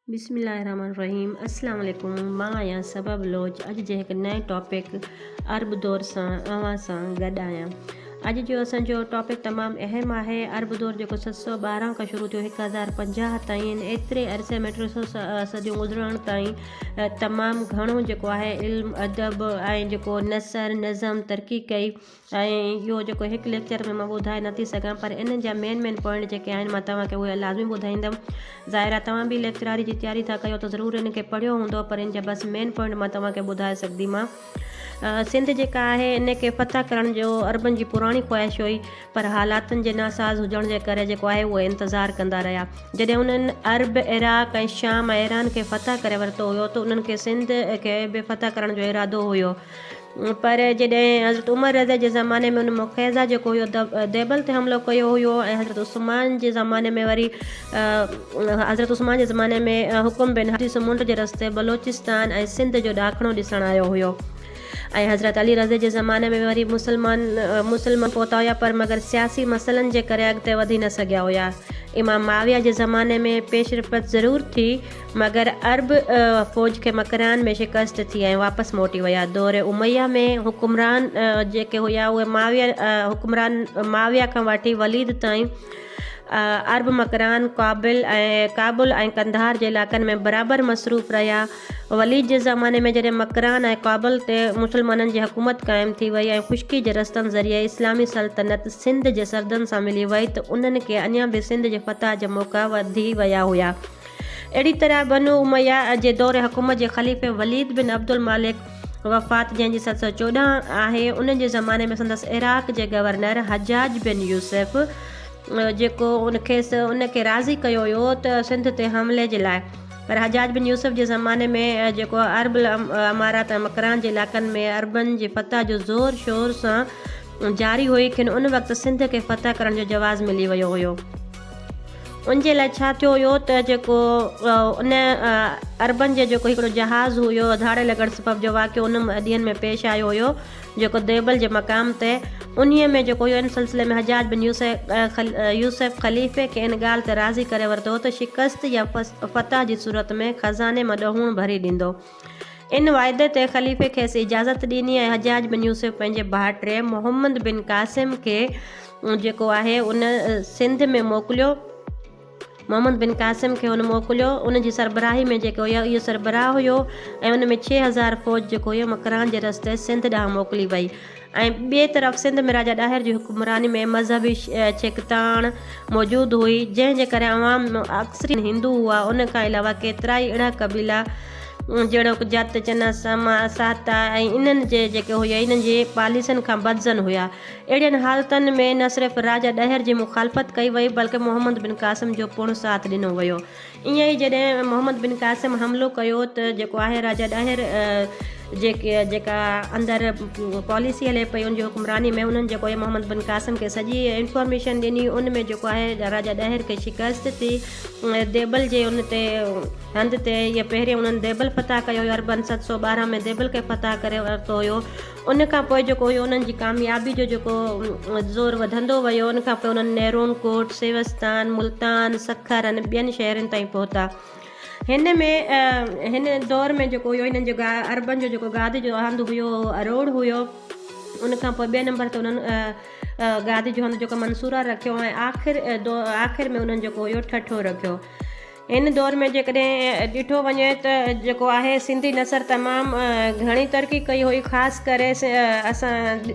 بسم الله الرحمن الرحيم السلام عليڪم مان آهيان صبا بلوچ اڄ جي هڪ نئين ٽاپڪ عرب دور سان اوهان سان گڏ آهيان اڄ جو اسان جو ٽاپڪ تمام اهم آهي عرب دور جيڪو 712 کان شروع ٿيو 1050 تائين ايتري عرصي ۾ 300 صديون گذرڻ تائين تمام گهڻو جيڪو آهي علم ادب ۽ جيڪو نثر نظم ترقي ڪئي ۽ اهو جيڪو هڪ ليڪچر ۾ مان ٻڌائي نٿي سگهان پر انهن جا مين مين پوائنٽ جيڪي آهن مان توهان کي اهي لازمي ٻڌائيندم ظاهر آهي توهان به ليڪچراري جي تياري ٿا ڪيو ته ضرور ان کي پڙهيو هوندو پر ان جا بس مين پوائنٽ مان توهان کي ٻڌائي سگهنديمان سنڌ جيڪا آهي ان کي فتح ڪرڻ جو عربن جي پراڻي خواهش هئي پر حالاتن جي ناساز هجڻ جي ڪري جيڪو آهي اهي انتظار ڪندا رهيا جڏهن انهن عرب عراق ۽ شام ۽ ايران کي فتح ڪري ورتو هيو ته انهن کي سنڌ کي به فتح ڪرڻ جو ارادو هيو پر جڏهن حضرت عمر رضه جي زماني ۾ ان مخيزه جيڪو هيو ديبل تي حملو ڪيو هيو ۽ حضرت عثمان جي زماني ۾ وري حضرت عثمان جي زماني ۾ حڪم بن هادي سمنڊ جي رستي بلوچستان ۽ سنڌ جو ڏاکڻو ڏسڻ آيو هيو ۽ حضرت علي رضه جي زماني ۾ وري مسلمان مسلمان پهتا هيا پر مگر سياسي مسئلن جي ڪري اڳتي وڌي نه سگهيا هيا امام معاويه جي زماني ۾ پيش رفت ضرور ٿي مگر عرب فوج کي مڪران ۾ شڪست ٿي ۽ واپس موٽي ويا. دور اميه ۾ حڪمران جيڪي هيا اهي معاويه حڪمران معاويه کان وٺي وليد تائين عرب مڪران، ڪابل ۽ ڪابل ۽ قنڌار جي علائقن ۾ برابر مصروف رهيا. وليد جي زماني ۾ جڏهن مڪران ۽ ڪابل تي مسلمانن جي حڪومت قائم ٿي وئي ۽ خشڪي جي رستن ذريعي اسلامي سلطنت سنڌ جي سرحدن سان ملي وئي ته انهن کي اڃا به سنڌ جي فتح جا موقعا وڌي ويا هيا. اهڙي طرح بنو اميه جي دور حڪومت جي خليفي وليد بن عبدالمالڪ وفات جنهن جي 714 آهي ان جي زماني ۾ سندس عراق جي گورنر حجاج بن يوسف جيڪو ان کيس ان کي راضي ڪيو ويو ته سنڌ تي حملي جي لاء پر حجاج بن يوسف جي زماني ۾ جيڪو عرب الامارات ۽ مڪران جي علائقن ۾ عربن جي فتح جو زور شور سان جاري هئي کين ان وقت سنڌ کي فتح ڪرڻ جو جواز ملي ويو هيو. ان جي لاء ڇا ٿيو هيو ته جيڪو ان عربن جي جيڪو هڪڙو جهاز هيو ڌاڙي لڳڻ سبب جو واقعو ان ڏينهن ۾ پيش آيو هيو جيڪو ديبل جي مقام تي انهي ۾ جيڪو هيو ان سلسلي ۾ حجاج بن يوسف خليفي کي ان ڳالهه تي راضي ڪري ورتو هو ته شڪست يا فتح جي صورت ۾ خزاني مان ڏهوڻ ڀري ڏيندو. ان واعدي تي خليفي کيس اجازت ڏني ۽ حجاج بن يوسف پنهنجي ڀائٽي محمد بن قاسم کي جيڪو آهي ان سنڌ ۾ موڪليو. محمد بن قاسم کي هن موڪليو. ان جي سربراهي ۾ جيڪو هيو اهو سربراهه هيو ۽ ان ۾ 6000 فوج جيڪو هيو مڪران جي رستي سنڌ ڏانهن موڪلي وئي. ۽ ٻئي طرف سنڌ ۾ راجا ڏاهر جي حڪمراني ۾ مذهبي ڇڪتاڻ موجود هئي، جنهن جي ڪري عوام اڪثريت هندو هئا، ان کان علاوه ڪيترائي اهڙا قبيلا جهڙوڪ جت، چنا، سما، ساهتا ۽ انهن جي جيڪي هيا انهن جي پاليسين کان بدظن هيا. اهڙين حالتن ۾ نه صرف راجا ڏاهر جي مخالفت ڪئي وئي بلڪه محمد بن قاسم جو پڻ ساٿ ڏنو ويو. ائين ئي جڏهن محمد بن قاسم حملو ڪيو ته جيڪو آهي راجا ڏاهر جيڪي جيڪا اندر پاليسي هلي پئي ان جي حڪمراني ۾ انهن جيڪو آهي محمد بن قاسم کي سڄي انفارميشن ڏني ان ۾ جيڪو آهي راجا ڏاهر کي شڪست ٿي ديبل جي ان تي هنڌ تي اهي پهرين انهن ديبل فتح ڪيو هيو اربن 712 ۾ ديبل کي فتح ڪري ورتو هيو ان کان پوء جيڪو هيو انهن جي ڪاميابي جو جيڪو زور وڌندو ويو ان کان پوء انهن نيرون ڪوٽ، سيوستان، ملتان، سکر ۽ ٻين شهرن تائين پهتا. هن ۾ هن دور ۾ جيڪو هيو هنن جو عربن جو جيڪو گادي جو هنڌ هيو اهو اروڙ هيو. ان کان پوء ٻئي نمبر تي انهن گادي جو هنڌ جيڪو منصوره رکيو ۽ آخر آخر ۾ انهن جيڪو هيو ٺٽو رکيو. هن دور ۾ جيڪڏهن ڏٺو وڃي ته جيڪو آهي سنڌي نثر تمام گهڻي ترقي ڪئي هئي خاص ڪري اسان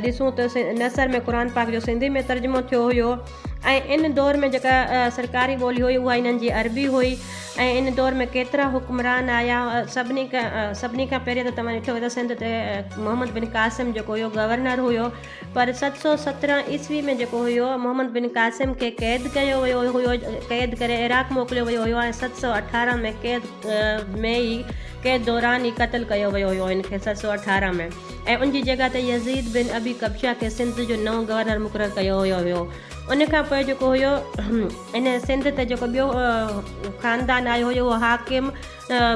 ڏسون ته نثر ۾ قرآن پاڪ جو سنڌي ۾ ترجمو ٿيو هيو ۽ ان دور ۾ جيڪا سرڪاري ٻولي هئي اها انهن جي عربي هئي ۽ ان دور ۾ ڪيترا حڪمران آيا سڀني کان سڀني کان پهرين ته توهان ڏٺو ويندو سنڌ تي محمد بن قاسم جيڪو هيو گورنر هيو پر 717 عيسوي ۾ جيڪو هيو محمد بن قاسم کي قيد ڪيو ويو هيو قيد ڪري عراق موڪليو ويو هيو ۽ 718 ۾ قيد ۾ ئي قيد دوران ئي قتل ڪيو ويو هيو ان کي 718 ۾ ۽ ان جي جڳهه تي يزيد بن ابي ڪبشه کي سنڌ جو نئون گورنر مقرر ڪيو ويو هيو ان کان پوء جيڪو هيو ان سنڌ تي جيڪو ٻيو خاندان آيو هيو اهو حاڪم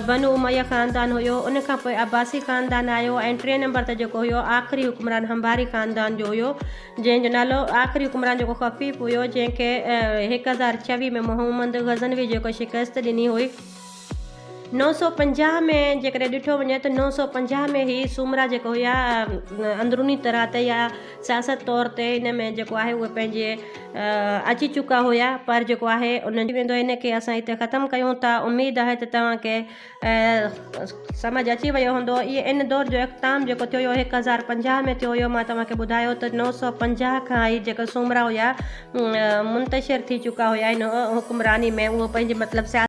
بنو اميه خاندان هيو، ان کان پوء عباسي خاندان آيو ۽ ٽئين نمبر تي جيڪو هيو آخري حڪمران هنباري خاندان جو هيو، جنهن جو نالو آخري حڪمران جيڪو خفيف هيو، جنهن کي 1026 ۾ محمد غزنوي جيڪو شڪست ڏني هئي. 950 ۾ جيڪڏهن ڏٺو وڃي ته 950 ۾ هي سومرا جيڪو هيا اندروني طرح تي يا سياست طور تي ان ۾ جيڪو آهي اهي پنهنجي اچي چڪا هيا پر جيڪو آهي ان ويندو ان کي اسان هتي ختم ڪيون ٿا اميد آهي ته توهان کي سمجھ اچي ويو هوندو اهي ان دور جو اختتام جيڪو ٿيو هيو 1050 ۾ ٿيو هيو مان توهان کي ٻڌايو ته 950 کان هي جيڪا سومرا هيا منتشر ٿي چڪا هيا ان حڪمراني ۾ اهو پنهنجي مطلب سياست.